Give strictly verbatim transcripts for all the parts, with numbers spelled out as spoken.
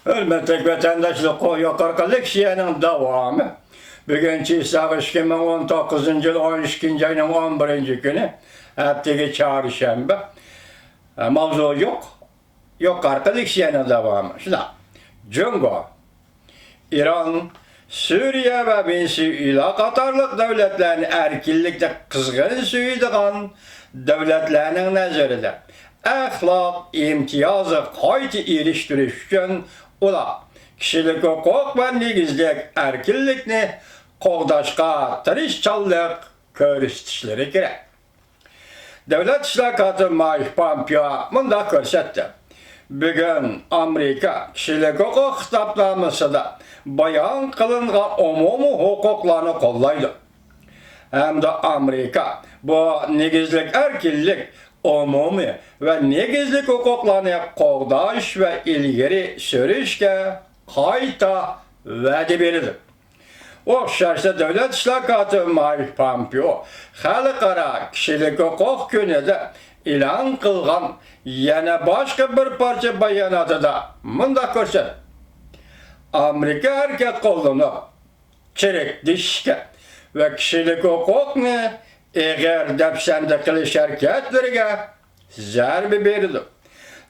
ھۆرمەتلىك ۋەتەنداشلار، يۇقىرىقى لېكسىيەنىڭ داۋامى. بۈگۈن چېساق ئىككى مىڭ ئون توققۇزىنچى يىل ئون ئىككىنچى ئاينىڭ ئون بىرىنچى كۈنى، ھەپتىگە چارشەنبە. ماۋزۇ يوق. يۇقىرىقى لېكسىيەنىڭ داۋامى. شۇنداق. جۇڭگو، ئىران، سۈرىيە ۋە ۋېنېسۇېلا قاتارلىق دۆلەتلەرنى ئەركىنلىكنى قىزغىن سۆيىدىغان دۆلەتلەرنىڭ نەزىرىدە، ئەخلاق ئىمتىيازىغا قايتا ئېرىشتۈرۈش ئۈچۈن ئۇلار كىشىلىك ھوقۇق ۋە نېگىزلىك ئەركىنلىكنى قوغداشقا تىرىشچانلىق كۆرسىتىشلىرى كېرەك. دۆلەت ئىشلار كاتىپى مايك پامپېئو مۇنداق كۆرسەتتى: بۈگۈن ئامېرىكا كىشىلىك ھوقۇق خىتابنامىسىدا بايان قىلىنغان ئومۇمىي ھوقۇقلارنى قوللايدۇ ھەمدە ئامېرىكا بۇ نېگىزلىك ئەركىنلىك، ئومۇمىي ۋە نېگىزلىك ھوقۇقلارنى قوغداش ۋە ئىلگىرى سۈرۈشكە قايتا ۋەدە بېرىدۇ. ئوخشاشلا دۆلەت ئىشلار كاتىپى مايك پامپېئو خەلقئارا كىشىلىك ھوقۇق كۈنىدە ئېلان قىلغان يەنە باشقا بىر پارچە باياناتىدا مۇنداق كۆرسەتتى: ئامېرىكا ھەرىكەت قوللىنىپ، چىرىكلىشىشكە ۋە كىشىلىك ھوقۇقنى ئېغىر دەپسەندە قىلىش ھەرىكەتلىرىگە زەربە بېرىدۇ.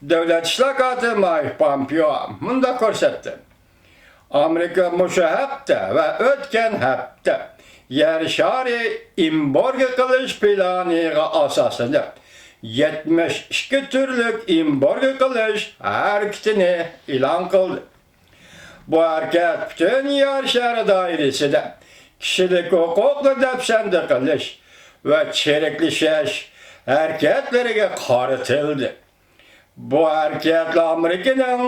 دۆلەت ئىشلار كاتىپى مايك پامپېئو مۇنداق كۆرسەتتى: ئامېرىكا مۇشۇ ھەپتە ۋە ئۆتكەن ھەپتە يەر شارى ئېمبارگو قىلىش پىلانىغا ئاساسلىنىپ، يەتمىش ئىككى تۈرلۈك ئېمبارگو قىلىش ھەرىكىتىنى ئېلان قىلدى. بۇ ھەرىكەت پۈتۈن يەر شارى دائىرىسىدە كىشىلىك ھوقۇقنى دەپسەندە قىلىش ۋە چىرىكلىشىش ھەرىكەتلىرىگە قارىتىلدى. بۇ ھەرىكەتلەر ئامېرىكىنىڭ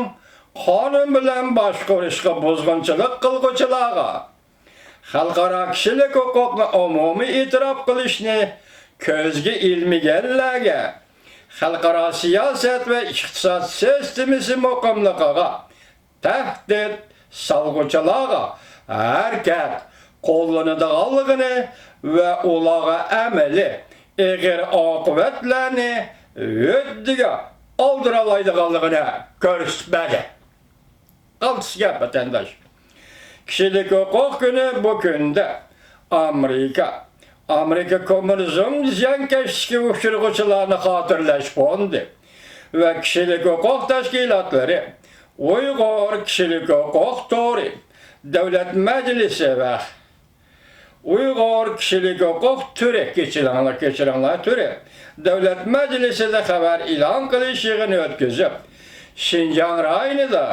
قانۇن بىلەن باشقۇرۇشقا بۇزغۇنچىلىق قىلغۇچىلارغا، خەلقئارا كىشىلىك ھوقۇقنى ئومۇمىي ئېتىراپ قىلىشنى كۆزگە ئىلمىگەنلەرگە، خەلقئارا سىياسەت ۋە ئىقتىساد سىستېمىسى مۇقىملىقىغا تەھدىت سالغۇچىلارغا ھەرىكەت قوللىنىدىغانلىقىنى ۋە ئۇلارغا ئەمەلىي ئېغىر ئاقىۋەتلەرنى ھۆددىگە ئالدۇرالايدىغانلىقىنى كۆرسىتىپ بەردى. قالتىس گەپ، ۋەتەنداش. كىشىلىك ھوقۇق كۈنى بۇ كۈندە ئامېرىكا، ئامېرىكا كوممۇنىزم زىيانكەشلىكىگە ئۇچرىغۇچىلارنى خاتىرىلەش فوندى ۋە كىشىلىك ھوقۇق تەشكىلاتلىرى، ئۇيغۇر كىشىلىك ھوقۇق تورى، دۆلەت مەجلىسى ۋە ئۇيغۇر كىشىلىك ھوقۇق تۈرى، كەچۈرۈڭلار، كەچۈرۈڭلار، تۈرى دۆلەت مەجلىسىدە خەۋەر ئېلان قىلىش يىغىنى ئۆتكۈزۈپ، شىنجاڭ رايونىدا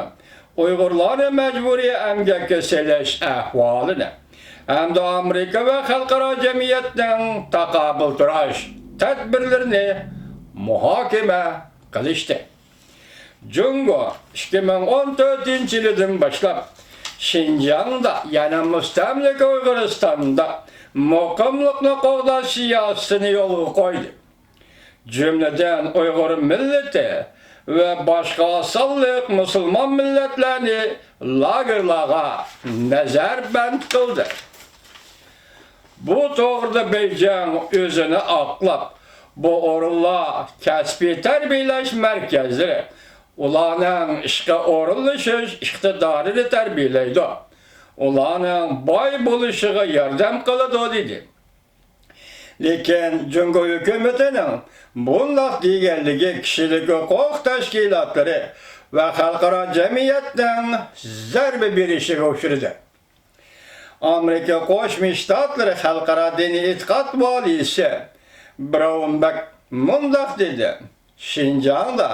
ئۇيغۇرلارنى مەجبۇرىي ئەمگەككە سېلىش ئەھۋالىنى ھەمدە ئامېرىكا ۋە خەلقئارا جەمئىيەتنىڭ تاقابىل تۇراش تەدبىرلىرىنى مۇھاكىمە قىلىشتى. جۇڭگو ئىككى مىڭ ئون تۆتىنچى يىلىدىن باشلاپ شىنجاڭدا، يەنى مۇستەملىكە ئۇيغۇرىستاندا مۇقىملىقنى قوغداش سىياسىتىنى يولغا قويدى. جۈملىدىن ئۇيغۇر مىللىتى ۋە باشقا سانلىق مۇسۇلمان مىللەتلەرنى لاگېرلارغا نەزەربەند قىلدى. بۇ توغرىدا بېيجىڭ ئۆزىنى ئاقلاپ، بۇ ئورۇنلار كەسپىي تەربىيەلەش مەركەزلىرى ئۇلارنىڭ ئىشقا ئورۇنلىشىش ئىقتىدارىنى تەربىيەلەيدۇ، ئۇلارنىڭ باي بولۇشىغا ياردەم قىلىدۇ، دېدى. لېكىن جۇڭگو ھۆكۈمىتىنىڭ بۇنداق دېگەنلىكى كىشىلىك ھوقۇق تەشكىلاتلىرى ۋە خەلقئارا جەمئىيەتنىڭ زەربە بېرىشىگە ئۇچرىدى. ئامېرىكا قوشما شتاتلىرى خەلقئارا دىنىي ئېتىقاد ۋالىيسى براۋۇن بەك مۇنداق دېدى: شىنجاڭدا،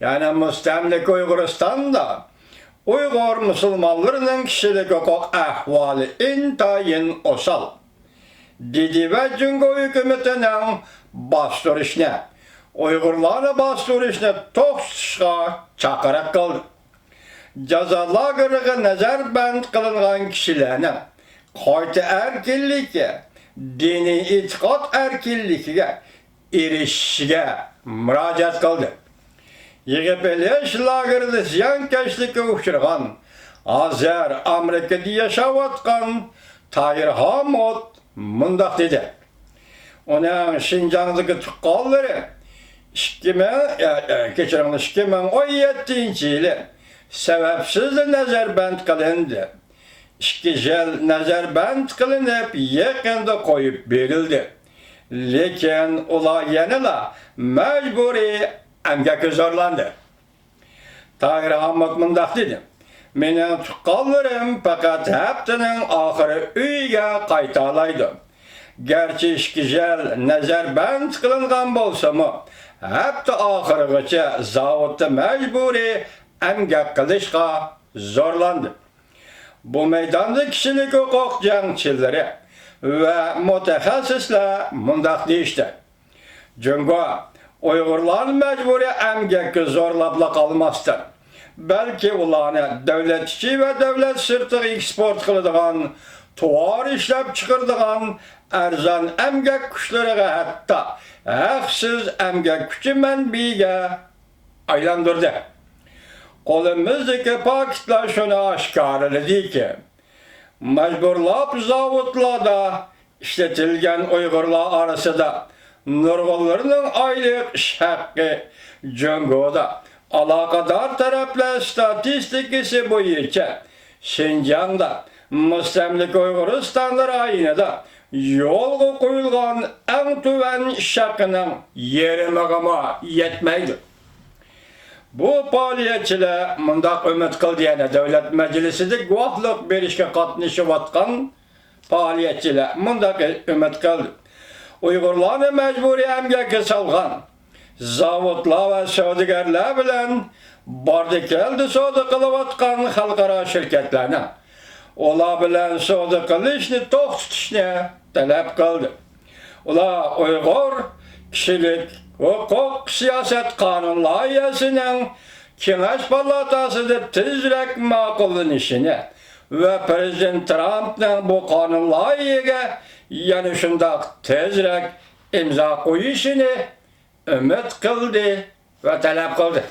يەنى مۇستەملىكە ئۇيغۇرىستاندا ئۇيغۇر مۇسۇلمانلىرىنىڭ كىشىلىك ھوقۇق ئەھۋالى ئىنتايىن ئوسال، دېدى ۋە جۇڭگو ھۆكۈمىتىنىڭ باستۇرۇشنى، ئۇيغۇرلارنى باستۇرۇشنى توختىتىشقا چاقىرىق قىلدى. جازا لاگېرىغا نەزەربەند قىلىنغان كىشىلەرنىڭ قايتا ئەركىنلىكى، دىنىي ئېتىقاد ئەركىنلىكىگە ئېرىشىشىگە مۇراجىئەت قىلدى. يىغىپ ئېلىش لاگېرىدا زىيانكەشلىككە ئۇچرىغان، ھازىر ئامېرىكىدا ياشاۋاتقان تايىر ھامۇت مۇنداق دېدى: ئۇنىڭ شىنجاڭدىكى تۇغقانلىرى ئىككى مىڭ، ئە، ئە، كەچۈرۈڭلار، ئىككى مىڭ ئون يەتتىنچى يىلى سەۋەبسىز نەزەربەند قىلىندى. ئىككى يىل نەزەربەند قىلىنىپ، يېقىندا قويۇپ بېرىلدى. لېكىن ئۇلار يەنىلا مەجبۇرىي ئەمگەككە زورلاندى. تاھىر ھامۇت مۇنداق دېدى: «مېنىڭ تۇغقانلىرىم پەقەت ھەپتىنىڭ ئاخىرى ئۆيىگە قايتالايدۇ. گەرچە ئىككى يىل نەزەربەند قىلىنغان بولسىمۇ، ھەپتە ئاخىرىغىچە زاۋۇتتا مەجبۇرىي ئەمگەك قىلىشقا زورلاندى.» بۇ مەيداندا كىشىلىك ھوقۇق جەڭچىلىرى ۋە مۇتەخەسسىسلەر مۇنداق دېيىشتى: جۇڭگو ئۇيغۇرلارنى مەجبۇرىي ئەمگەككە زورلاپلا قالماستىن، بەلكى ئۇلارنى دۆلەت ئىچى ۋە دۆلەت سىرتىغا ئېكسپورت قىلىدىغان، تاۋار ئىشلەپچىقىرىدىغان ئەرزان ئەمگەك كۈچلىرىگە، ھەتتا ھەقسىز ئەمگەك كۈچى مەنبىيىگە ئايلاندۇردى. قولىمىزدىكى پاكىتلار شۇنى ئاشكارىلىدىكى، مەجبۇرلاپ زاۋۇتلاردا ئىشلىتىلگەن ئۇيغۇرلار ئارىسىدا نۇرغۇنلىرىنىڭ ئايلىق ئىش ھەققى جۇڭگودا ئالاقىدار تەرەپلەر ئىستاتىستىكىسى بويىچە شىنجاڭدا، مۇستەملىكە ئۇيغۇرىستان رايونىدا يولغا قويۇلغان ئەڭ تۆۋەن ئىش ھەققىنىڭ يېرىمىغىمۇ يەتمەيدۇ. بۇ پائالىيەتچىلەر مۇنداق ئۈمىد قىلدى، يەنە دۆلەت مەجلىسىدە گۇۋاھلىق بېرىشكە قاتنىشىۋاتقان پائالىيەتچىلەر مۇنداق ئۈمىد قىلدى: ئۇيغۇرلارنى مەجبۇرىي ئەمگەككە سالغان زاۋۇتلار ۋە سودىگەرلەر بىلەن باردى-كەلدى سودا قىلىۋاتقان خەلقئارا شىركەتلەرنىڭ ئۇلار بىلەن سودا قىلىشنى توختىتىشنى تەلەپ قىلدى. ئۇلار ئۇيغۇر كىشىلىك ھوقۇق سىياسەت قانۇن لايىھەسىنىڭ كېڭەش پالاتاسىدا تېزرەك ماقۇللىنىشىنى ۋە پىرېزىدېنت ترامپنىڭ بۇ قانۇن لايىھەگە يەنە شۇنداق تېزرەك ئىمزا قويۇشىنى ئۈمىد قىلدى ۋە تەلەپ قىلدى.